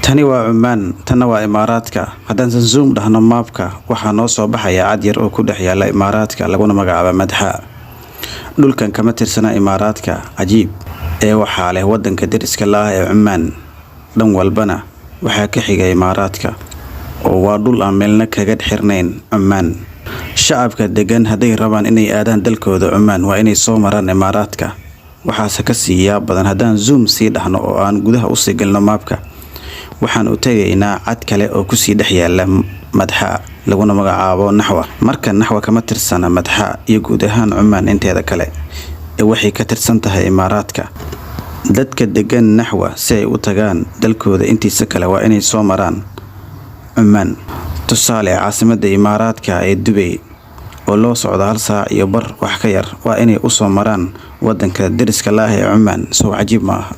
Tani waa Cumaan, tanna waa Imaaraadka. Haddaan zoom dhahno map-ka, waxaa noo soo baxaya cad yar oo ku dhex yaala Imaaraadka, laguna magacaaba Madxa. Dhulkan kama tirsana Imaaraadka, cajiib, ee waxaa leh wadanka deriska la ah ee Cumaan. Dhan walbana waxaa ka xiga Imaaraadka, oo waa dhul aan meelna kaga xirnayn Cumaan. Shacabka degan hadday rabaan inay aadaan dalkooda Cumaan, waa inay soo maraan Imaaraadka. Waxaase ka sii yaab badan, haddaan zoom sii dhahno oo aan gudaha usii galno map-ka, waxaan u tegaynaa cad kale oo kusii dhex yaala Madxa, laguna magacaabo Naxwa. Marka Naxwa kama tirsana Madxa iyo guud ahaan Cumaan inteeda kale, ee waxay ka tirsan tahay Imaaraadka. Dadka degan Naxwa si ay u tagaan dalkooda intiisa kale waa inay soo maraan Cumaan. Tusaale, caasimadda Imaaraadka ee Dubay oo loo socdo hal saac iyo bar wax ka yar, waa inay usoo maraan wadanka deriska la ah ee Cumaan. Sow cajiib ma aha?